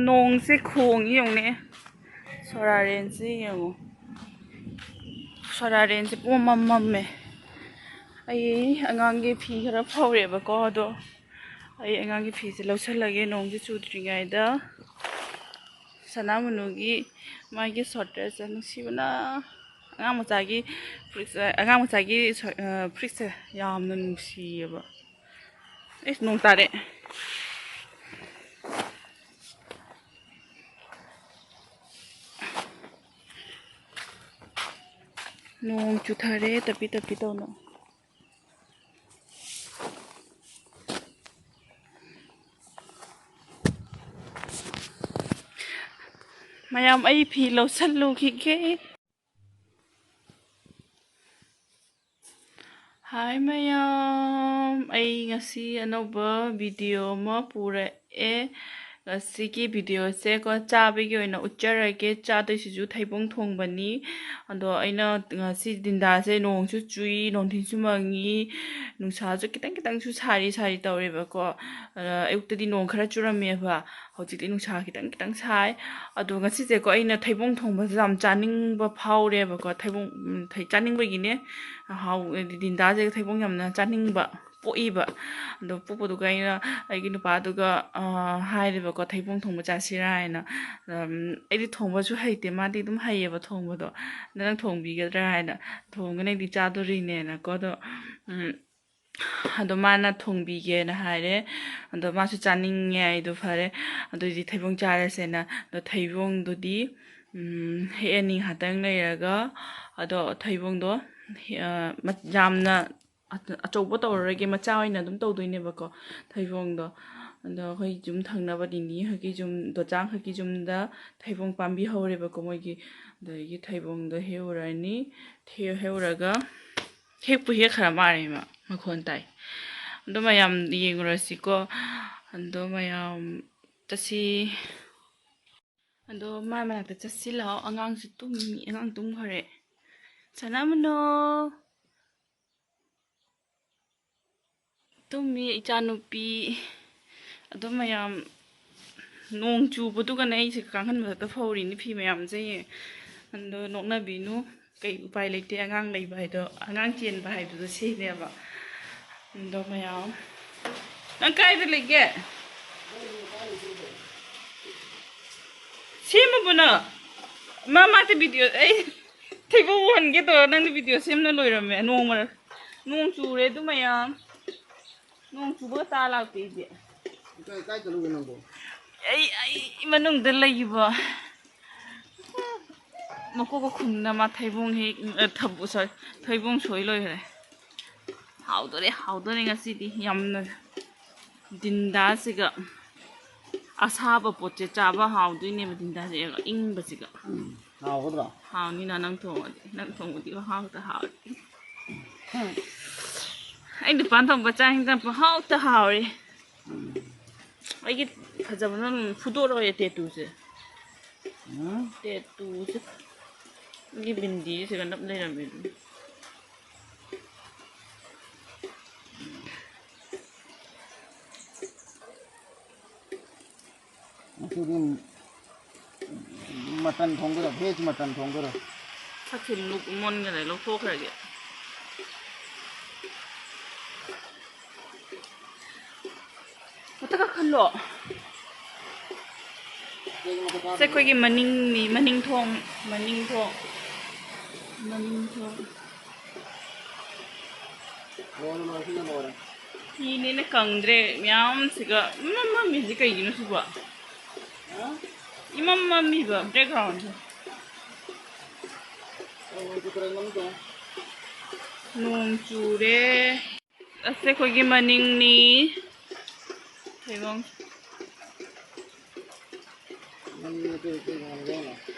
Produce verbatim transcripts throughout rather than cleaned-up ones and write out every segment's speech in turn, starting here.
ꯅꯣꯡꯁꯦ ꯈꯣꯡꯉꯤ ꯌꯦꯡꯉꯨꯅꯦ꯫ ꯁꯣꯔꯥꯔꯦꯟꯁꯦ ꯌꯦꯡꯉꯨ꯫ ꯁꯣꯔꯥꯔꯦꯟꯁꯦ ꯄꯨꯝꯃꯝ ꯃꯝꯃꯦ꯫ ꯑꯩ ꯑꯉꯥꯡꯒꯤ ꯐꯤ ꯈꯔ ꯐꯧꯔꯦꯕꯀꯣ, ꯑꯗꯣ ꯑꯩ ꯑꯉꯥꯡꯒꯤ ꯐꯤꯁꯦ ꯂꯧꯁꯜꯂꯒꯦ ꯅꯣꯡꯁꯦ ꯆꯨꯗ꯭ꯔꯤꯉꯩꯗ꯫ ꯁꯅꯥꯃꯨꯅꯨꯒꯤ ꯃꯥꯒꯤ ꯁꯣꯔꯠ ꯗ꯭ꯔꯦꯁꯁꯦ ꯅꯨꯡꯁꯤꯕꯅ, ꯑꯉꯥꯡ ꯃꯆꯥꯒꯤ ꯐꯨꯔꯤꯠꯁꯦ, ꯑꯉꯥꯡ ꯃꯆꯥꯒꯤ ꯁꯣ-, ꯑ, ꯐꯨꯔꯤꯠꯁꯦ ꯌꯥꯝꯅ ꯅꯨꯡꯁꯤꯌꯦꯕ꯫ ꯑꯩꯁ, ꯅꯣꯡ ꯇꯥꯔꯦ꯫ ꯅꯣꯡ ꯆꯨꯊꯔꯦ ꯇꯞꯄꯤ ꯇꯞꯄꯤ ꯇꯧꯅ꯫ ꯃꯌꯥꯝ, ꯑꯩ ꯐꯤ ꯂꯧꯁꯜꯂꯨꯈꯤꯒꯦ꯫ ꯍꯥꯏ ꯃꯌꯥꯝ, ꯑꯩ ꯉꯁꯤ ꯑꯅꯧꯕ ꯚꯤꯗꯤꯑꯣ ꯑꯃ ꯄꯨꯔꯛꯑꯦ꯫ ꯉꯁꯤꯒꯤ ꯚꯤꯗꯤꯑꯣꯁꯦꯀꯣ, ꯆꯥꯕꯒꯤ ꯑꯣꯏꯅ ꯎꯠꯆꯔꯒꯦ꯫ ꯆꯥꯗꯣꯏꯁꯤꯁꯨ ꯊꯩꯕꯣꯡ ꯊꯣꯡꯕꯅꯤ꯫ ꯑꯗꯣ ꯑꯩꯅ ꯉꯁꯤ ꯗꯤꯟꯗꯥꯁꯦ ꯅꯣꯡꯁꯨ ꯆꯨꯏ, ꯅꯨꯡꯊꯤꯜꯁꯨ ꯃꯪꯉꯤ, ꯅꯨꯡꯁꯥꯁꯨ ꯈꯤꯇꯪ ꯈꯤꯇꯪꯁꯨ ꯁꯥꯔꯤ ꯁꯥꯔꯤ ꯇꯧꯔꯦꯕꯀꯣ꯫ ꯑ, ꯑꯌꯨꯛꯇꯗꯤ ꯅꯣꯡ ꯈꯔ ꯆꯨꯔꯝꯃꯦꯕ, ꯍꯧꯖꯤꯛꯇꯤ ꯅꯨꯡꯁꯥ ꯈꯤꯇꯪ ꯈꯤꯇꯪ ꯁꯥꯏ꯫ ꯑꯗꯣ ꯉꯁꯤꯁꯦꯀꯣ, ꯑꯩꯅ ꯊꯩꯕꯣꯡ ꯊꯣꯡꯕꯁꯦ ꯌꯥꯝ ꯆꯥꯅꯤꯡꯕ ꯐꯥꯎꯔꯦꯕꯀꯣ꯫ ꯊꯩꯕꯣꯡ, ꯎꯝ, ꯊꯩ-, ꯆꯥꯅꯤꯡꯕꯒꯤꯅꯦ꯫ ꯍꯥꯎ-, ꯗꯤꯟꯗꯥꯁꯦ ꯊꯩꯕꯣꯡ ꯌꯥꯝꯅ ꯆꯥꯅꯤꯡꯕ ꯄꯣꯛꯏꯕ꯫ ꯑꯗꯣ ꯄꯣꯛꯄꯗꯨꯒ ꯑꯩꯅ ꯑꯩꯒꯤ ꯅꯨꯄꯥꯗꯨꯒ, ꯑ, ꯍꯥꯏꯔꯦꯕꯀꯣ, "ꯊꯩꯕꯣꯡ ꯊꯣꯡꯕ ꯆꯥꯁꯤꯔꯥ?" ꯍꯥꯏꯅ꯫ ꯑꯝ, ꯑꯩꯗꯤ ꯊꯣꯡꯕꯁꯨ ꯍꯩꯇꯦ, ꯃꯥꯗꯤ ꯑꯗꯨꯝ ꯍꯩꯌꯦꯕ ꯊꯣꯡꯕꯗꯣ꯫ "ꯑꯗꯣ ꯅꯪ ꯊꯣꯡꯕꯤꯒꯗ꯭ꯔꯥ?" ꯍꯥꯏꯅ꯫ "ꯊꯣꯡꯒꯅꯤ, ꯑꯩꯗꯤ ꯆꯥꯗꯣꯔꯤꯅꯦꯅꯀꯣ"꯫ ꯑꯗꯣ, ꯎꯝ, ꯑꯗꯣ ꯃꯥꯅ ꯊꯣꯡꯕꯤꯒꯦꯅ ꯍꯥꯏꯔꯦ꯫ ꯑꯗꯣ ꯃꯥꯁꯨ ꯆꯥꯅꯤꯡꯉꯦ ꯍꯥꯏꯗꯣ, ꯐꯔꯦ, ꯑꯗꯨꯗꯤ ꯊꯩꯕꯣꯡ ꯆꯥꯔꯁꯦꯅ꯫ ꯑꯗꯣ ꯊꯩꯕꯣꯡꯗꯨꯗꯤ, ꯎꯝ, ꯍꯦꯛꯑꯅꯤ ꯉꯥꯏꯍꯥꯛꯇꯪ ꯂꯩꯔꯒ꯫ ꯑꯗꯣ ꯊꯩꯕꯣꯡꯗꯣ, ꯑ, ꯃ-, ꯌꯥꯝꯅ ꯑꯆ-, ꯑꯆꯧꯕ ꯇꯧꯔꯔꯣꯏꯒꯦ, ꯃꯆꯥ ꯑꯣꯏꯅ ꯑꯗꯨꯝ ꯇꯧꯗꯣꯏꯅꯦꯕꯀꯣ, ꯊꯩꯕꯣꯡꯗꯣ꯫ ꯑꯗꯣ ꯑꯩꯈꯣꯏ ꯌꯨꯝ ꯊꯪꯅꯕ ꯅꯤꯅꯤ ꯍꯣꯏꯒꯤ ꯌꯨꯝ, ꯗꯣꯆꯥ ꯍꯣꯏꯒꯤ ꯌꯨꯝꯗ ꯊꯩꯕꯣꯡ ꯄꯥꯝꯕꯤ ꯍꯧꯔꯦꯕꯀꯣ ꯃꯣꯏꯒꯤ꯫ ꯑꯗꯒꯤ ꯊꯩꯕꯣꯡꯗꯣ ꯍꯦꯛꯎꯔꯅꯤ, ꯍꯦꯛ-, ꯍꯦꯛꯎꯔꯒ, ꯍꯦꯛꯄꯨ ꯍꯦꯛꯈ꯭ꯔ ꯃꯥꯜꯂꯦ ꯏꯃꯥ, ꯃꯈꯣꯟ ꯇꯥꯏ꯫ ꯑꯗꯣ ꯃꯌꯥꯝ ꯌꯦꯡꯉꯨꯔꯁꯤꯀꯣ꯫ ꯑꯗꯣ ꯃꯌꯥꯝ ꯆꯠꯁꯤ꯫ ꯑꯗꯣ ꯃꯥꯏ ꯃꯅꯥꯛꯇ ꯆꯠꯁꯤ ꯂꯥꯛꯑꯣ꯫ ꯑꯉꯥꯡꯁꯨ ꯇꯨꯝꯃꯤ, ꯑꯉꯥꯡ ꯇꯨꯝꯈꯔꯦ꯫ ꯁꯅꯥꯃꯨꯅꯣ꯫ ꯇꯨꯝꯃꯤ ꯏꯆꯥꯅꯨꯄꯤ꯫ ꯑꯗꯨ ꯃꯌꯥꯝ, ꯅꯣꯡ ꯆꯨꯕꯗꯨꯒꯅꯦ ꯑꯩꯁꯦ ꯀꯥꯡꯈꯟ ꯃꯊꯛꯇ ꯐꯧꯔꯤꯅꯤ ꯐꯤ ꯃꯌꯥꯝꯁꯦ꯫ ꯑꯗꯣ ꯅꯣꯛꯅꯕꯤꯅꯨ, ꯀꯩ ꯎꯄꯥꯏ ꯂꯩꯇꯦ, ꯑꯉꯥꯡ ꯂꯩꯕ ꯍꯥꯏꯗꯣ, ꯑꯉꯥꯡ ꯆꯦꯟꯕ ꯍꯥꯏꯕꯗꯣ ꯁꯤꯅꯦꯕ꯫ ꯑꯗꯣ ꯃꯌꯥꯝ, ꯅꯪ ꯀꯥꯏꯗ ꯂꯩꯒꯦ? ꯁꯦꯝꯃꯕꯣ ꯅꯪ? ꯃꯥ ꯃꯥꯗꯤ ꯚꯤꯗꯤꯑꯣ, ꯑꯩ ꯊꯩꯕꯣꯡ ꯎꯍꯟꯒꯦ ꯇꯧꯔ ꯅꯪꯗꯤ ꯚꯤꯗꯤꯑꯣ ꯁꯦꯝꯅ ꯂꯣꯏꯔꯝꯃꯦ꯫ ꯅꯣꯡ ꯃꯔꯛ, ꯅꯣꯡ ꯆꯨꯔꯦ ꯑꯗꯨ ꯃꯌꯥꯝ꯫ ꯅꯣꯡ ꯆꯨꯕꯒ ꯇꯥ ꯂꯥꯛꯇꯦ ꯑꯩꯗꯤ꯫ ꯀꯥꯏ, ꯀꯥꯏ ꯆꯠꯂꯨꯒꯦ ꯅꯪꯕꯣ? ꯑꯩ, ꯑꯩ ꯃꯅꯨꯡꯗ ꯂꯩꯕ꯫ ꯃꯀꯣꯛꯀ ꯈꯨꯝꯅ ꯃꯥ ꯊꯩꯕꯣꯡ ꯍꯦꯛ, ꯑ, ꯊꯕꯨ-, sorry, ꯊꯩꯕꯣꯡ ꯁꯣꯏ ꯂꯣꯏꯈ꯭ꯔꯦ꯫ ꯍꯥꯎꯗꯣꯔꯦ, ꯍꯥꯎꯗꯣꯔꯦ ꯉꯁꯤꯗꯤ꯫ ꯌꯥꯝꯅ ꯗꯤꯟꯗꯥꯁꯤꯒ ꯑꯁꯥꯕ ꯄꯣꯠꯁꯦ ꯆꯥꯕ ꯍꯥꯎꯗꯣꯏꯅꯦꯕ, ꯗꯤꯟꯗꯥꯁꯤꯒ ꯏꯪꯕꯁꯤꯒ꯫ ꯎꯝ, ꯍꯥꯎꯒꯗ꯭ꯔꯣ? ꯍꯥꯎꯅꯤꯅ ꯅꯪ ꯊꯣꯡꯉꯗꯤ, ꯅꯪ ꯊꯣꯡꯕꯗꯤ ꯃꯍꯥꯎꯗ ꯍꯥꯎꯔꯦ꯫ ꯎꯝ꯫ ꯑꯩ ꯅꯨꯄꯥꯅ ꯊꯣꯡꯕ ꯆꯥꯛ ꯍꯦꯟꯖꯥꯡ ꯄꯪꯍꯥꯎꯇ ꯍꯥꯎꯔꯦ꯫ ꯎꯝ꯫ ꯑꯩꯒꯤ ꯐꯖꯕꯅ ꯐꯨꯗꯣꯔꯛꯑꯦ ꯇꯦꯇꯨꯁꯦ꯫ ꯎꯝ꯫ ꯇꯦꯇꯨꯁꯦ꯫ ꯑꯩꯒꯤ ꯕꯤꯟꯗꯤꯁꯤꯒ ꯅꯞ ꯂꯩꯔꯝꯃꯦ ꯑꯗꯨꯝ꯫ ꯉꯁꯤꯗꯤ ꯃꯇꯟ ꯊꯣꯡꯗꯣꯏꯔꯣ? ꯚꯦꯖ ꯃꯇꯟ ꯊꯣꯡꯗꯣꯏꯔꯣ? ꯁꯛꯁꯦ ꯃꯨꯛ ꯃꯣꯟꯒꯔꯦ, ꯂꯧꯊꯣꯛꯈ꯭ꯔꯒꯦ꯫ ꯃꯊꯛ ꯀꯥꯈꯠꯂꯣ꯫ ꯁꯦ, ꯑꯩꯈꯣꯏꯒꯤ ꯃꯅꯤꯡꯅꯤ, ꯃꯅꯤꯡ ꯊꯣꯡ, ꯃꯅꯤꯡ ꯊꯣꯡ, ꯃꯅꯤꯡ ꯊꯣꯡ꯫ ꯂꯣꯏꯔꯦ, ꯂꯣꯏꯔꯦ, ꯁꯤꯅ ꯂꯣꯏꯔꯦ꯫ ꯐꯤꯅꯦꯅ ꯀꯪꯗ꯭ꯔꯦ ꯃꯌꯥꯝꯁꯤꯒ꯫ ꯏꯃꯝ ꯃꯝꯃꯤꯁꯤ ꯀꯩꯒꯤꯅꯣ ꯁꯤꯕꯣ? ꯍꯥ? ꯏꯃꯝ ꯃꯝꯃꯤꯕ backgroundꯁꯦ꯫ ꯑꯣ, ꯍꯧꯖꯤꯛ ꯈꯔ ꯃꯝꯗꯣ꯫ ꯅꯣꯡ ꯆꯨꯔꯦ꯫ ꯑꯁꯦ ꯑꯩꯈꯣꯏꯒꯤ ꯃꯅꯤꯡꯅꯤ꯫ ꯊꯩꯕꯣꯡ꯫ ꯃꯅꯤꯡ ꯑꯇꯩ ꯑꯇꯩ ꯃꯌꯥꯝ ꯌꯥꯎꯅ꯫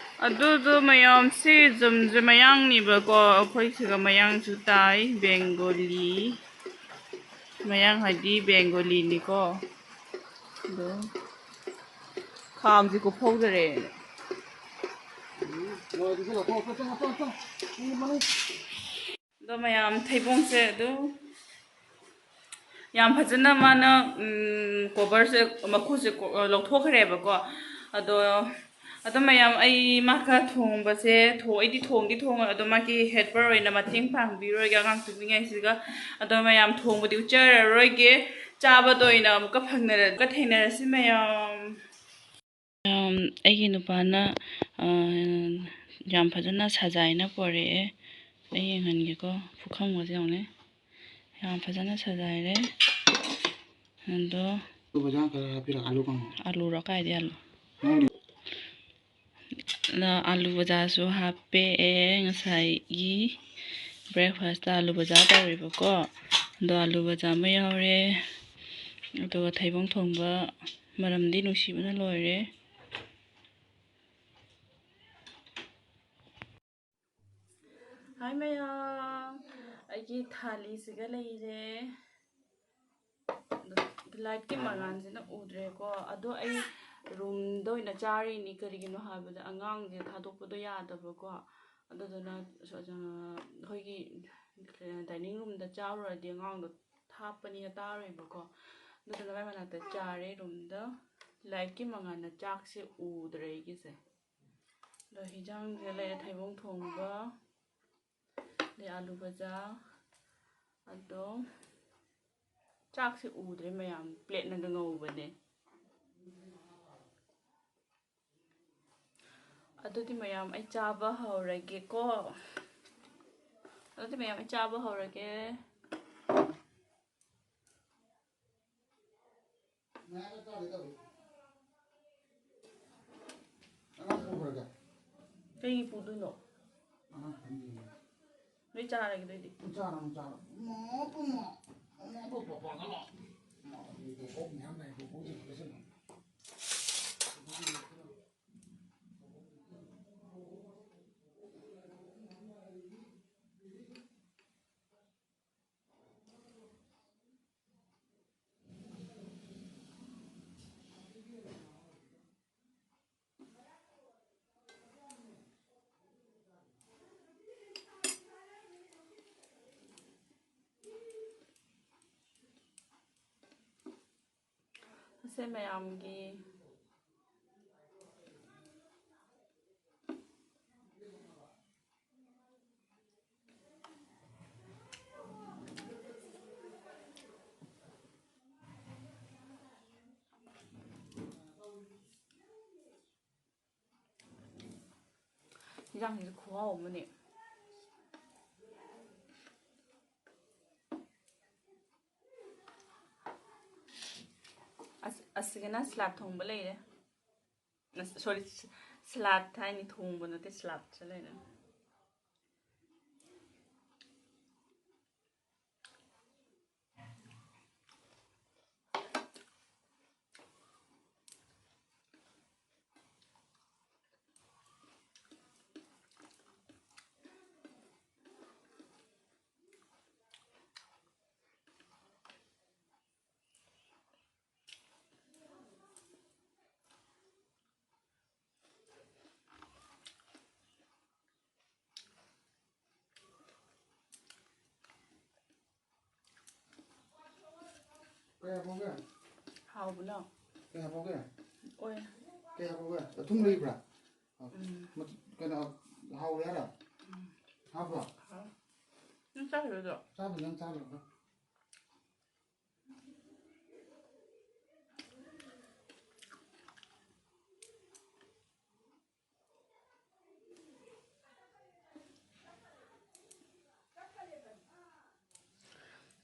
ꯑꯗꯨꯗꯣ ꯃꯌꯥꯝꯁꯤ ꯖꯨꯝꯁꯦ ꯃꯌꯥꯡꯅꯤꯕꯀꯣ, ꯑꯩꯈꯣꯏ ꯁꯤꯒ ꯃꯌꯥꯡꯁꯨ ꯇꯥꯏ, ꯕꯦꯡꯒꯣꯂꯤ꯫ ꯃꯌꯥꯡ ꯍꯥꯏꯗꯤ ꯕꯦꯡꯒꯣꯂꯤꯅꯤꯀꯣ꯫ ꯑꯗꯣ ꯈꯥꯡꯁꯦ ꯀꯨꯞꯐꯧꯗꯔꯦ꯫ ꯎꯝ, ꯂꯣꯏꯔꯦ, ꯑꯗꯨꯁꯨ ꯂꯧꯊꯣꯛ, ꯂꯧꯊꯣꯛ, ꯂꯧꯊꯣꯛ, ꯂꯧꯊꯣꯛ꯫ ꯁꯤ ꯃꯅꯨꯡ꯫ ꯑꯗꯣ ꯃꯌꯥꯝ ꯊꯩꯕꯣꯡꯁꯦ ꯑꯗꯨꯝ ꯌꯥꯝ ꯐꯖꯅ ꯃꯥꯅ, ꯎꯝ, ꯀꯣꯕꯔꯁꯦ, ꯃꯈꯨꯁꯦ ꯀꯣ-, ꯂꯧꯊꯣꯛꯈ꯭ꯔꯦꯕꯀꯣ꯫ ꯑꯗꯣ, ꯑꯗꯣ ꯃꯌꯥꯝ, ꯑꯩ ꯃꯥ ꯈꯔ ꯊꯣꯡꯕꯁꯦ ꯊꯣ-, ꯑꯩꯗꯤ ꯊꯣꯡꯗꯤ ꯊꯣꯡꯉꯣꯏ, ꯑꯗꯣ ꯃꯥꯒꯤ ꯍꯦꯜꯄꯔ ꯑꯣꯏꯅ ꯃꯇꯦꯡ ꯄꯥꯡꯕꯤꯔꯣꯏꯒꯦ ꯑꯉꯥꯡ ꯇꯨꯝꯃꯤꯉꯩꯁꯤꯒ꯫ ꯑꯗꯣ ꯃꯌꯥꯝ ꯊꯣꯡꯕꯗꯤ ꯎꯠꯆꯔꯔꯣꯏꯒꯦ, ꯆꯥꯕꯗ ꯑꯣꯏꯅ ꯑꯃꯨꯛꯀ ꯐꯪꯅꯔ-, ꯑꯃꯨꯛꯀ ꯊꯦꯡꯅꯔꯁꯤ ꯃꯌꯥꯝ꯫ ꯃꯌꯥꯝ, ꯑꯩꯒꯤ ꯅꯨꯄꯥꯅ, ꯑ, ꯌꯥꯝ ꯐꯖꯅ ꯁꯖꯥꯏꯅ ꯄꯣꯔꯛꯑꯦ꯫ ꯑꯩ ꯌꯦꯡꯍꯟꯒꯦꯀꯣ, ꯄꯨꯈꯝꯒꯁꯦ ꯌꯦꯡꯉꯨꯅꯦ꯫ ꯌꯥꯝ ꯐꯖꯅ ꯁꯖꯥꯏꯔꯦ꯫ ꯑꯗꯣ ꯑꯂꯨ ꯕꯖꯥ ꯈꯔ ꯍꯥꯞꯄꯤꯔꯣ, ꯑꯂꯨ ꯀꯥꯡꯍꯧ꯫ ꯑꯂꯨꯔꯣ? ꯀꯥꯏꯗꯩ ꯑꯂꯨ? ꯅꯪꯒꯤ ꯑ, ꯑꯂꯨ ꯕꯖꯥꯁꯨ ꯍꯥꯞꯄꯛꯑꯦ ꯉꯁꯥꯏꯒꯤ ꯕ꯭ꯔꯦꯛꯐꯥꯁꯇ ꯑꯂꯨ ꯕꯖꯥ ꯇꯧꯔꯦꯕꯀꯣ꯫ ꯑꯗꯣ ꯑꯂꯨ ꯕꯖꯥ ꯑꯃ ꯌꯥꯎꯔꯦ꯫ ꯑꯗꯨꯒ ꯊꯩꯕꯣꯡ ꯊꯣꯡꯕ, ꯃꯅꯝꯗꯤ ꯅꯨꯡꯁꯤꯕꯅ ꯂꯣꯏꯔꯦ꯫ ꯍꯥꯏ ꯃꯌꯥꯝ, ꯑꯩꯒꯤ ꯊꯥꯂꯤꯁꯤꯒ ꯂꯩꯔꯦ꯫ ꯑꯗꯣ ꯂꯥꯏꯠꯀꯤ ꯃꯉꯥꯜꯁꯤꯅ ꯎꯗ꯭ꯔꯦꯀꯣ꯫ ꯑꯗꯣ ꯑꯩ ꯔꯨꯝꯗ ꯑꯣꯏꯅ ꯆꯥꯔꯤꯅꯤ꯫ ꯀꯔꯤꯒꯤꯅꯣ ꯍꯥꯏꯕꯗ ꯑꯉꯥꯡꯁꯦ ꯊꯥꯗꯣꯛꯄꯗꯣ ꯌꯥꯗꯕꯀꯣ꯫ ꯑꯗꯨꯗꯨꯅ ꯁ-, ꯑ, ꯑꯩꯈꯣꯏꯒꯤ ꯗꯥꯏꯅꯤꯡ ꯔꯨꯝꯗ ꯆꯥꯔꯨꯔꯗꯤ ꯑꯉꯥꯡꯗꯣ ꯊꯥꯞꯄꯅꯤꯅ ꯇꯥꯔꯣꯏꯕꯀꯣ꯫ ꯑꯗꯨꯗꯨꯅ ꯃꯥꯏ ꯃꯅꯥꯛꯇ ꯆꯥꯔꯦ ꯔꯨꯝꯗ꯫ ꯂꯥꯏꯠꯀꯤ ꯃꯉꯥꯜꯅ ꯆꯥꯛꯁꯦ ꯎꯗ꯭ꯔꯦ ꯑꯩꯒꯤꯁꯦ꯫ ꯑꯗꯣ ꯍꯤꯟꯖꯥꯡꯁꯦ ꯂꯩꯔꯦ, ꯊꯩꯕꯣꯡ ꯊꯣꯡꯕ, ꯑꯗꯩ ꯑꯥꯂꯨ ꯕꯖꯥ꯫ ꯑꯗꯣ ꯆꯥꯛꯁꯦ ꯎꯗ꯭ꯔꯦ ꯃꯌꯥꯝ, ꯄ꯭ꯂꯦꯠꯅꯒ ꯉꯧꯕꯅꯦ꯫ ꯑꯗꯨꯗꯤ ꯃꯌꯥꯝ, ꯑꯩ ꯆꯥꯕ ꯍꯧꯔꯒꯦꯀꯣ꯫ ꯑꯗꯨꯗꯤ ꯃꯌꯥꯝ, ꯑꯩ ꯆꯥꯕ ꯍꯧꯔꯒꯦ꯫ ꯀꯩꯒꯤ ꯄꯨꯗꯣꯏꯅꯣ? ꯅꯣꯏ ꯆꯥꯔꯒꯦ ꯑꯗꯨꯏꯗꯤ꯫ ꯁꯦ ꯃꯌꯥꯝꯒꯤ꯫ ꯍꯤꯟꯖꯥꯡꯁꯤꯁꯨ ꯈꯨꯍꯥꯎ ꯑꯃꯅꯦ꯫ ꯑꯁ, ꯑꯁꯤꯒꯅ ꯁꯂꯥꯠ ꯊꯣꯡꯕ ꯂꯩꯔꯦ꯫ ꯑꯁ, ꯁꯣꯔꯤ, ꯁꯂꯥꯠ ꯍꯥꯏꯅꯤ, ꯊꯣꯡꯕ ꯅꯠꯇꯦ, ꯁꯂꯥꯠꯁꯨ ꯂꯩꯔꯦ꯫ ꯀꯩ ꯍꯥꯞꯄꯧꯒꯦ? ꯍꯥꯎꯕꯅ꯫ ꯀꯩ ꯍꯥꯞꯄꯧꯒꯦ? ꯑꯣꯏ꯫ ꯀꯩ ꯍꯥꯞꯄꯧꯒꯦ? ꯑꯊꯨꯝ ꯂꯩꯕ꯭ꯔꯥ? ꯎꯝ꯫ ꯃꯆꯨ-, ꯀꯩꯅꯣ, ꯍꯥꯎꯔꯦ ꯍꯥꯏꯔꯣ? ꯎꯝ꯫ ꯍꯥꯞꯄ꯭ꯔꯣ? ꯍꯥꯎ꯫ ꯅꯪ ꯆꯥꯈꯤꯔꯣꯏꯗ꯭ꯔꯣ? ꯆꯥꯕꯨꯗꯤ ꯅꯪ ꯆꯥꯈ꯭ꯔꯣ꯫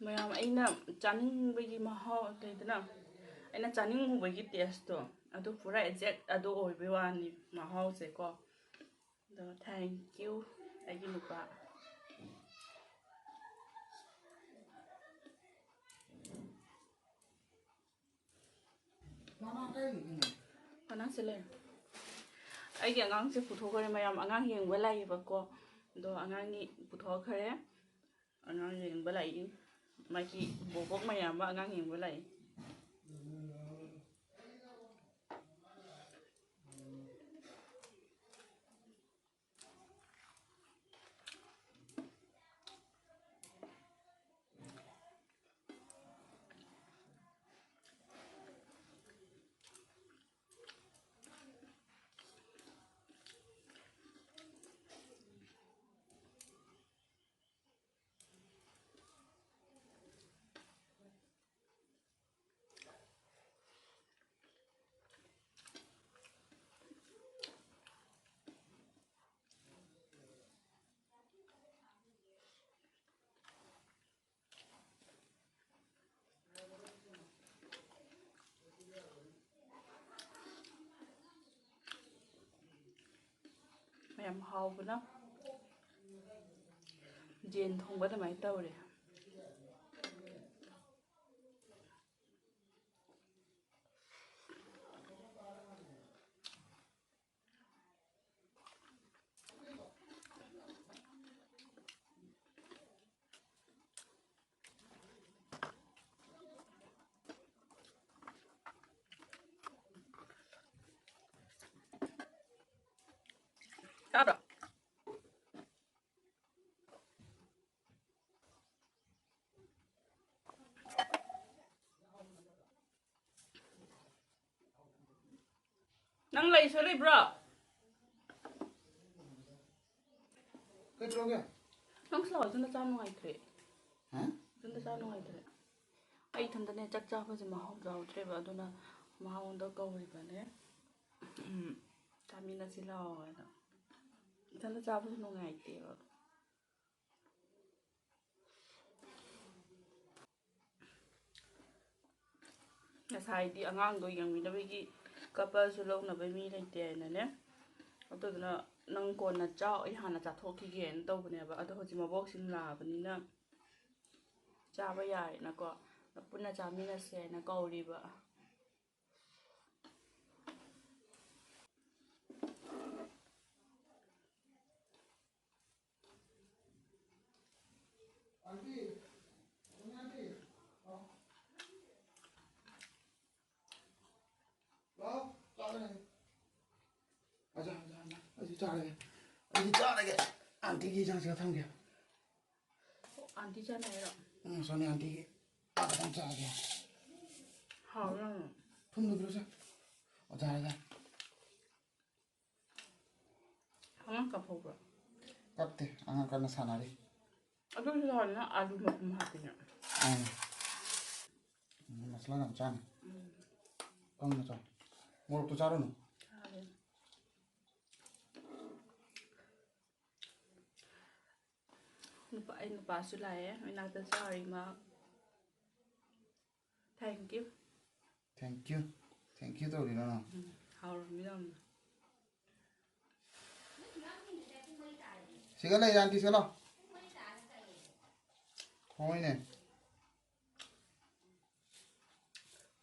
ꯃꯌꯥꯝ, ꯑꯩꯅ ꯆꯥꯅꯤꯡꯕꯒꯤ ꯃꯍꯥꯎ, ꯂꯩꯗꯅ, ꯑꯩꯅ ꯆꯥꯅꯤꯡꯉꯨꯕꯒꯤ ꯇꯦꯁꯇꯣ, ꯑꯗꯨ ꯄꯨꯔꯥ ꯑꯦꯛꯖꯦꯛ ꯑꯗꯨ ꯑꯣꯏꯕꯩ ꯋꯥꯅꯤ, ꯃꯍꯥꯎꯁꯦꯀꯣ꯫ ꯑꯗꯣ thank you, ꯑꯩꯒꯤ ꯅꯨꯄꯥ꯫ ꯃꯅꯥꯁꯦ ꯂꯩ꯫ ꯑꯩꯒꯤ ꯑꯉꯥꯡꯁꯦ ꯄꯨꯊꯣꯛꯈ꯭ꯔꯦ ꯃꯌꯥꯝ, ꯑꯉꯥꯡ ꯌꯦꯡꯕ ꯂꯥꯛꯏꯕꯀꯣ꯫ ꯑꯗꯣ ꯑꯉꯥꯡꯒꯤ ꯄꯨꯊꯣꯛꯈ꯭ꯔꯦ꯫ ꯑꯉꯥꯡ ꯌꯦꯡꯕ ꯂꯥꯛꯏ꯫ ꯃꯥꯒꯤ ꯕꯣꯕꯣꯛ ꯃꯌꯥꯝ ꯑꯃ ꯑꯉꯥꯡ ꯌꯦꯡꯕ ꯂꯥꯛꯏ꯫ ꯌꯥꯝ ꯍꯥꯎꯕꯅ ꯌꯦꯟ ꯊꯣꯡꯕ ꯑꯗꯨꯃꯥꯏꯅ ꯇꯧꯔꯦ꯫ ꯇꯥꯕ꯭ꯔꯣ? ꯅꯪ ꯂꯩꯁꯨ ꯂꯩꯕ꯭ꯔꯣ? ꯀꯩꯗꯧꯔꯒꯦ? ꯅꯪ ꯁꯥꯎ, ꯑꯗꯨꯅ ꯆꯥ ꯅꯨꯡꯉꯥꯏꯇ꯭ꯔꯦ꯫ ꯍꯥ? ꯑꯗꯨꯅ ꯆꯥ ꯅꯨꯡꯉꯥꯏꯇ꯭ꯔꯦ꯫ ꯑꯩ ꯏꯊꯟꯇꯅꯦ ꯆꯥꯛ ꯆꯥꯕꯁꯦ ꯃꯍꯥꯎ ꯌꯥꯎꯗ꯭ꯔꯦꯕ, ꯑꯗꯨꯅ ꯃꯉꯣꯟꯗ ꯀꯧꯔꯤꯕꯅꯦ꯫ ꯎꯝ, ꯆꯥꯃꯤꯟꯅꯁꯤ ꯂꯥꯛꯑꯣ ꯍꯥꯏꯅ꯫ ꯏꯊꯟꯇ ꯆꯥꯕꯁꯨ ꯅꯨꯡꯉꯥꯏꯇꯦꯕ꯫ ꯉꯁꯥꯏꯗꯤ ꯑꯉꯥꯡꯗꯣ ꯌꯦꯡꯕꯤꯅꯕꯒꯤ ꯀꯞꯄꯁꯨ ꯂꯧꯅꯕ ꯃꯤ ꯂꯩꯇꯦ ꯍꯥꯏꯅꯅꯦ, ꯑꯗꯨꯗꯨꯅ ꯅꯪ ꯀꯣꯟꯅ ꯆꯥꯎ, ꯑꯩ ꯍꯥꯟꯅ ꯆꯥꯊꯣꯛꯈꯤꯒꯦꯅ ꯇꯧꯕꯅꯦꯕ꯫ ꯑꯗꯣ ꯍꯧꯖꯤꯛ ꯃꯕꯣꯛꯁꯤꯡ ꯂꯥꯛꯑꯕꯅꯤꯅ ꯆꯥꯕ ꯌꯥꯔꯦꯅꯀꯣ, ꯄꯨꯟꯅ ꯆꯥꯃꯤꯟꯅꯁꯦ ꯍꯥꯏꯅ ꯀꯧꯔꯤꯕ꯫ ꯑꯩꯁꯨ ꯆꯥꯔꯒꯦ꯫ ꯑꯩꯁꯨ ꯆꯥꯔꯒꯦ꯫ ꯑꯟꯇꯤꯒꯤ ꯏꯟꯁꯥꯡꯁꯤꯒ ꯊꯝꯒꯦ꯫ ꯑꯟꯇꯤ ꯆꯥꯅꯤ ꯍꯥꯏꯔꯣ? ꯎꯝ, ꯁꯣꯅꯤ ꯑꯟꯇꯤꯒꯤ ꯆꯥꯛ ꯈꯛꯇꯪ ꯆꯥꯒꯦ꯫ ꯍꯥꯎꯕ꯭ꯔꯥ ꯌꯦꯡꯉꯣ꯫ ꯊꯨꯝꯗꯨ ꯄꯤꯔꯛꯎꯁꯦ꯫ ꯑꯣ, ꯆꯥꯔꯦ, ꯆꯥꯔꯦ꯫ ꯑꯉꯥꯡ ꯀꯞꯍꯧꯕ꯭ꯔꯣ? ꯀꯞꯇꯦ, ꯑꯉꯥꯡ ꯀꯟꯅ ꯁꯥꯟꯅꯔꯤ꯫ ꯑꯗꯨꯁꯨ ꯍꯥꯎꯋꯤꯅ ꯑꯂꯨ ꯃꯄꯨꯝ ꯍꯥꯞꯄꯤꯅꯦ꯫ ꯎꯝ꯫ ꯎꯝ, ꯃꯁꯂꯥ ꯌꯥꯝ ꯆꯥꯅꯤ꯫ ꯎꯝ꯫ ꯀꯪꯅ ꯆꯥꯎ꯫ ꯃꯣꯔꯣꯛꯇꯣ ꯆꯥꯔꯨꯅꯨ꯫ ꯆꯥꯔꯦ꯫ ꯅꯨꯄꯥ, ꯑꯩ ꯅꯨꯄꯥꯁꯨ ꯂꯥꯛꯑꯦ, ꯏꯅꯥꯛꯇ ꯆꯥꯔꯤ ꯃꯥ꯫ Thank you꯫ Thank you꯫ Thank you ꯇꯧꯔꯤꯔꯣ ꯅꯪ? ꯎꯝ, ꯍꯥꯎꯔꯝꯃꯤ ꯌꯥꯝꯅ꯫ ꯁꯤꯒ ꯂꯩꯔꯦ, ꯑꯟꯇꯤ, ꯁꯤꯒ ꯂꯥꯎ꯫ ꯍꯣꯏꯅꯦ꯫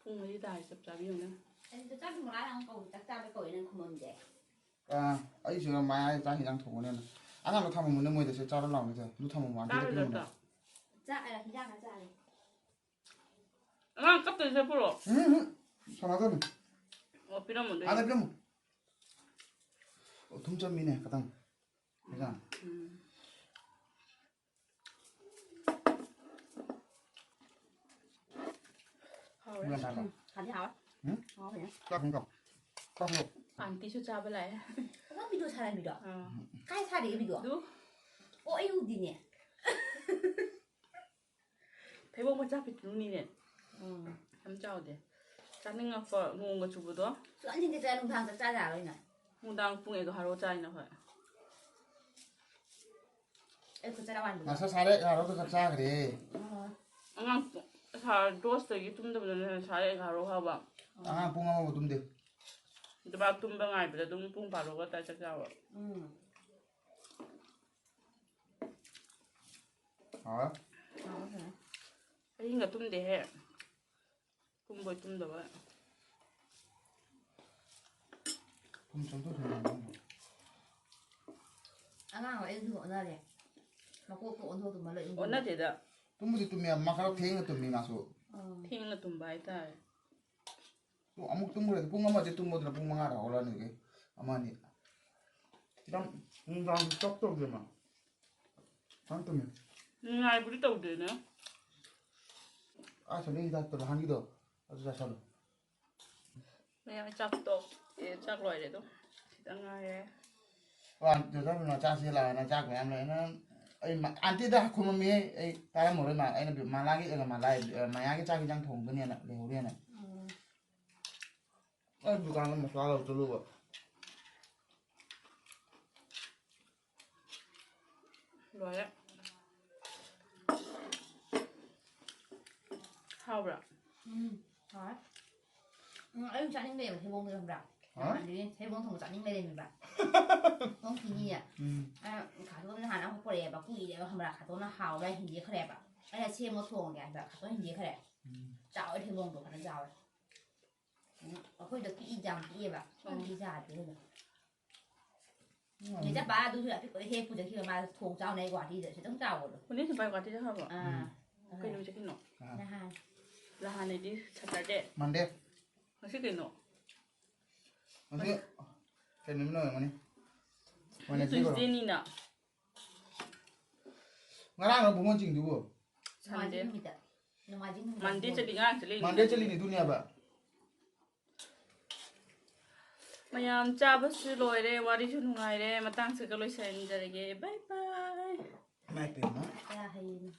ꯄꯨꯡ ꯃꯔꯤ ꯇꯥꯔꯦ, ꯆꯞ ꯆꯥꯕꯤ ꯌꯦꯡꯉꯨꯅꯦ꯫ ꯑꯗꯨꯗ ꯆꯥꯛ ꯊꯣꯡꯕ ꯂꯥꯛꯑꯣ ꯀꯧ-, ꯆꯥꯛ ꯆꯥꯕ ꯀꯧꯋꯦ, ꯅꯪ ꯈꯨꯝꯃꯝꯗꯦ꯫ ꯑ, ꯑꯩꯁꯨ ꯃꯌꯥꯏ ꯆꯥꯛ ꯍꯤꯟꯖꯥꯡ ꯊꯣꯡꯕꯅꯦꯅ꯫ ꯑꯉꯥꯡꯗꯣ ꯊꯝꯃꯝꯃꯣꯅꯦ ꯃꯣꯏꯗꯁꯨ, ꯆꯥꯔꯣ ꯂꯥꯎꯅꯦ, ꯆꯥ-, ꯑꯗꯨ ꯊꯝꯃꯝꯃꯣ, ꯑꯟꯇꯤꯗ ꯆꯥꯔꯣꯏꯗ꯭ꯔꯣ? ꯄꯤꯔꯝꯃꯣ꯫ ꯆꯥꯛ, ꯑ, ꯍꯤꯟꯖꯥꯡꯒ ꯆꯥꯔꯦ꯫ ꯑꯉꯥꯡ ꯀꯞꯇꯣꯏꯁꯦ ꯄꯨꯔꯛꯑꯣ꯫ ꯎꯝ, ꯎꯝ꯫ ꯁꯥꯟꯅꯗꯕꯅꯤ꯫ ꯑꯣ, ꯄꯤꯔꯝꯃꯣ ꯑꯗꯨꯗꯤ꯫ ꯑꯥꯗ ꯄꯤꯔꯝꯃꯣ꯫ ꯑꯣ, ꯊꯨꯝ ꯆꯝꯃꯤꯅꯦ, ꯈꯇꯪ꯫ ꯍꯤꯟꯖꯥꯡ꯫ ꯎꯝ꯫ ꯍꯥꯎꯔꯦ꯫ ꯍꯤꯟꯖꯥꯡ ꯆꯥꯕ꯫ ꯎꯝ, ꯍꯥꯎꯗꯤ ꯍꯥꯎꯔꯦ꯫ ꯎꯝ? ꯍꯥꯎꯔꯦ꯫ ꯆꯥꯛ ꯊꯣꯡ ꯆꯥꯎ꯫ ꯆꯥꯛ ꯊꯣꯡ ꯆꯥꯎ꯫ ꯑꯥꯟꯇꯤꯁꯨ ꯆꯥꯕ ꯂꯥꯛꯑꯦ꯫ ꯑꯉꯥꯡ ꯚꯤꯗꯤꯑꯣ ꯁꯥꯔꯝꯃꯤꯗꯣ? ꯑꯥ꯫ ꯀꯥꯏ ꯁꯥꯔꯤꯒꯦ ꯚꯤꯗꯤꯑꯣ? ꯑꯗꯨ꯫ ꯑꯣ, ꯑꯩ ꯎꯗꯤꯅꯦ꯫ ꯊꯩꯕꯣꯡ ꯃꯆꯥ ꯄꯤꯛꯇ꯭ꯔꯨꯅꯤꯅꯦ꯫ ꯎꯝ꯫ ꯌꯥꯝ ꯆꯥꯎꯗꯦ꯫ ꯆꯥꯅꯤꯡꯉꯛꯄ ꯅꯣꯡꯒ ꯆꯨꯕꯗꯣ꯫ ꯁꯨꯛꯍꯟ ꯍꯟꯖꯤꯟꯗꯦ, ꯅꯨꯡꯗꯥꯡ ꯆꯥꯛ ꯆꯥ ꯌꯥꯔꯣꯏꯅ꯫ ꯅꯨꯡꯗꯥꯡ ꯄꯨꯡ ꯑꯦꯒꯥꯔꯣ ꯆꯥꯏꯅ ꯑꯩꯈꯣꯏ꯫ ꯑꯩ ꯈꯨꯠ ꯆꯔꯥ ꯋꯥꯟꯕꯗꯣ꯫ ꯉꯁꯥꯏ ꯁꯥꯔꯦ ꯑꯦꯒꯥꯔꯣꯗ ꯆꯥꯛ ꯆꯥꯈ꯭ꯔꯦ꯫ ꯑꯣ꯫ ꯑꯉꯥꯡ ꯄꯨꯡ-, ꯁꯥꯔ ꯗꯣꯁꯇꯒꯤ ꯇꯨꯝꯗꯕꯗꯨꯅ ꯁꯥꯔꯦ ꯑꯦꯒꯥꯔꯣ ꯐꯥꯎꯕ꯫ ꯑꯉꯥꯡ ꯄꯨꯡ ꯑꯃꯐꯥꯎ ꯇꯨꯝꯗꯦ꯫ ꯑꯗꯨ ꯃꯥ ꯇꯨꯝꯕ ꯉꯥꯏꯕꯗ ꯑꯗꯨꯝ ꯄꯨꯡ ꯕꯥꯔꯣꯒ ꯇꯥꯏ ꯆꯥꯛ ꯆꯥꯕ꯫ ꯎꯝ꯫ ꯍꯥꯎꯔꯦ꯫ ꯍꯥꯎꯔꯦ, ꯐꯖꯅ꯫ ꯑꯍꯤꯡꯒ ꯇꯨꯝꯗꯦꯍꯦ꯫ ꯇꯨꯝꯕꯣꯏ ꯇꯨꯝꯗꯕꯣꯏ꯫ ꯊꯨꯝ ꯆꯝꯐꯨꯠ ꯊꯣꯡꯉꯦ꯫ ꯑꯉꯥꯡ ꯍꯣꯏ ꯑꯩꯁꯨ ꯑꯣꯟꯅꯔꯦ꯫ ꯃꯀꯣꯛꯇꯣ ꯑꯣꯟꯊꯣꯛꯇꯨ ꯃꯥꯜꯂꯦ, ꯑꯗꯨꯝ ꯇꯨꯝꯃꯦ꯫ ꯑꯣꯟꯅꯗꯦꯗ꯫ ꯇꯨꯝꯕꯗꯤ ꯇꯨꯝꯃꯦ, ꯃꯥ ꯈꯔ ꯊꯦꯡꯅ ꯇꯨꯝꯃꯤ ꯃꯥꯁꯨ꯫ ꯑꯥ꯫ ꯊꯦꯡꯅ ꯇꯨꯝꯕ ꯍꯥꯏꯇꯥꯔꯦ꯫ ꯄꯨꯡ ꯑꯃꯨꯛ ꯇꯨꯝꯈ꯭ꯔꯗꯤ, ꯄꯨꯡ ꯑꯃꯗꯤ ꯇꯨꯝꯃꯗꯨꯅ ꯄꯨꯡ ꯃꯉꯥꯗ ꯍꯧꯒꯠꯂꯛꯑꯅꯤꯒꯤ꯫ ꯑꯃ ꯑꯅꯤ꯫ ꯈꯤꯇꯪ ꯅꯨꯡꯗꯥꯡꯗꯤ ꯆꯞ ꯇꯧꯗꯦ ꯃꯥ꯫ ꯌꯥꯝ ꯇꯨꯝꯃꯦ꯫ ꯅꯤꯡꯉꯥꯏꯕꯨꯗꯤ ꯇꯧꯗꯦꯅꯦ꯫ ꯑꯥ, ꯁꯟꯗꯩ ꯍꯤꯗꯥꯛꯇꯣ ꯅꯍꯥꯟꯒꯤꯗꯣ, ꯑꯗꯨ ꯆꯥꯁꯜꯂꯣ꯫ ꯃꯌꯥꯝ ꯆꯥꯛ ꯇꯣꯛ-, ꯑꯦ, ꯆꯥꯛ ꯂꯣꯏꯔꯦ ꯑꯗꯨꯝ꯫ ꯈꯤꯇꯪ ꯉꯥꯏꯔꯦ꯫ ꯑꯣ, ꯑꯗꯨꯗ ꯆꯥꯁꯤ ꯂꯥꯛꯑꯣꯅ ꯆꯥꯛ ꯃꯌꯥꯝ ꯂꯩ꯫ ꯅꯪ, ꯑꯩ ꯃ-, ꯑꯥꯟꯇꯤꯗ ꯈꯨꯝꯃꯝꯃꯤ, ꯑꯩ ꯇꯥꯔꯝꯃꯔꯣꯏ ꯃꯥ꯫ ꯑꯩꯅ ꯃꯥ ꯂꯥꯛꯑꯒꯦ, ꯑꯩꯅ ꯃꯥ ꯂꯥꯛꯑꯦ, ꯃꯌꯥꯒꯤ ꯆꯥꯛ ꯍꯤꯟꯖꯥꯡ ꯊꯣꯡꯗꯣꯏꯅꯦꯅ ꯂꯩꯍꯧꯔꯦꯅ꯫ ꯎꯝ꯫ ꯑꯩ ꯗꯨꯀꯥꯟꯗ ꯃꯁꯂꯥ ꯂꯧ ꯆꯠꯂꯨꯕ꯫ ꯂꯣꯏꯔꯦ꯫ ꯍꯥꯎꯕ꯭ꯔꯥ? ꯎꯝ, ꯍꯥꯎꯋꯦ꯫ ꯎꯝ, ꯑꯩ ꯆꯥꯅꯤꯡꯕ ꯌꯥꯝ ꯊꯤꯕꯣꯡꯗꯣ ꯈꯪꯕ꯭ꯔꯥ? ꯍꯥ? ꯅꯍꯥꯟꯗꯤ ꯊꯩꯕꯣꯡ ꯊꯣꯡꯕ ꯆꯥꯅꯤꯡ ꯂꯩꯔꯝꯃꯤꯕ꯫ ꯅꯣꯡ ꯅꯤꯅꯤ꯫ ꯎꯝ꯫ ꯑ, ꯈꯥꯇꯣꯟ ꯅꯍꯥꯟ ꯑꯃ ꯄꯨꯔꯛꯑꯦꯕ, ꯀꯨꯏꯔꯦꯕ, ꯈꯪꯕ꯭ꯔꯥ? ꯈꯥꯇꯣꯟꯅ ꯍꯥꯎꯕ ꯍꯤꯡꯒꯦ ꯈꯔꯦꯕ꯫ ꯑꯩꯅ ꯁꯦꯝꯃ ꯊꯣꯡꯉꯒꯦ ꯍꯥꯏꯕ, ꯈꯥꯇꯣꯟ ꯍꯤꯡꯒꯦ ꯈꯔꯦ꯫ ꯎꯝ꯫ ꯆꯥꯎꯋꯦ ꯊꯩꯕꯣꯡꯗꯣ, ꯐꯖꯅ ꯆꯥꯎꯋꯦ꯫ ꯎꯝ, ꯑꯩꯈꯣꯏꯗꯣ ꯄꯤꯛꯏ, ꯌꯥꯝ ꯄꯤꯛꯑꯦꯕ꯫ ꯎꯝ꯫ ꯑꯗꯨꯗꯤ ꯆꯥꯗꯦ ꯑꯩꯈꯣꯏꯗꯣ꯫ ꯎꯝ꯫ ꯅꯦ ꯆꯝꯄꯥ ꯑꯗꯨꯁꯨ ꯑꯄꯤꯛꯄꯗꯣ ꯍꯦꯛ ꯄꯨꯖꯈꯤꯕ, ꯃꯥ ꯊꯣꯡ ꯆꯥꯎꯅ ꯑꯩ ꯒꯨꯍꯥꯇꯤꯗ ꯁꯤꯗꯪ ꯆꯥꯎꯕꯗꯣ꯫ ꯎꯅꯤ ꯆꯝꯄꯥ ꯒꯨꯍꯥꯇꯤꯗ ꯍꯥꯏꯕ? ꯑꯥ꯫ ꯎꯝ꯫ ꯀꯩ ꯅꯨꯃꯤꯠ ꯆꯠꯈꯤꯅꯣ? ꯑꯥ꯫ ꯅꯍꯥꯟ꯫ ꯅꯍꯥꯟ꯫ ꯂꯍꯥꯟ ꯍꯥꯏꯗꯤ Saturday꯫ Monday꯫ ꯉꯁꯤ ꯀꯩꯅꯣ? ꯉꯁꯤ ꯀꯩ ꯅꯨꯃꯤꯠ ꯑꯣꯏꯔꯝꯒꯅꯤ? ꯉꯁꯤ Wednesday ꯑꯣꯏꯔꯝꯒꯅꯤ꯫ Tuesday ꯅꯤꯅ꯫ ꯉꯔꯥꯡ ꯅꯕꯨꯡꯉꯣ ꯆꯤꯡꯗꯨꯕꯨ? ꯅꯣꯡꯃꯥꯏꯖꯤꯡ Sunday꯫ ꯅꯨꯃꯤꯠꯇ꯫ ꯅꯣꯡꯃꯥꯏꯖꯤꯡ ꯅꯨꯃꯤꯠꯇ꯫ Monday ꯆꯠꯂꯤ, ꯉꯔꯥꯡ ꯆꯠꯂꯤ꯫ Monday ꯆꯠꯂꯤꯅꯦ, ꯑꯗꯨꯅꯦꯕ꯫ ꯃꯌꯥꯝ ꯆꯥꯕꯁꯨ ꯂꯣꯏꯔꯦ, ꯋꯥꯔꯤꯁꯨ ꯅꯨꯡꯉꯥꯏꯔꯦ, ꯃꯇꯥꯡꯁꯤꯒ ꯂꯣꯏꯁꯤꯟꯖꯔꯒꯦ꯫ Bye bye꯫ ꯏꯃꯥꯏ ꯄꯦꯝꯃ꯫ ꯀꯌꯥ ꯍꯩꯌꯦꯅꯦ꯫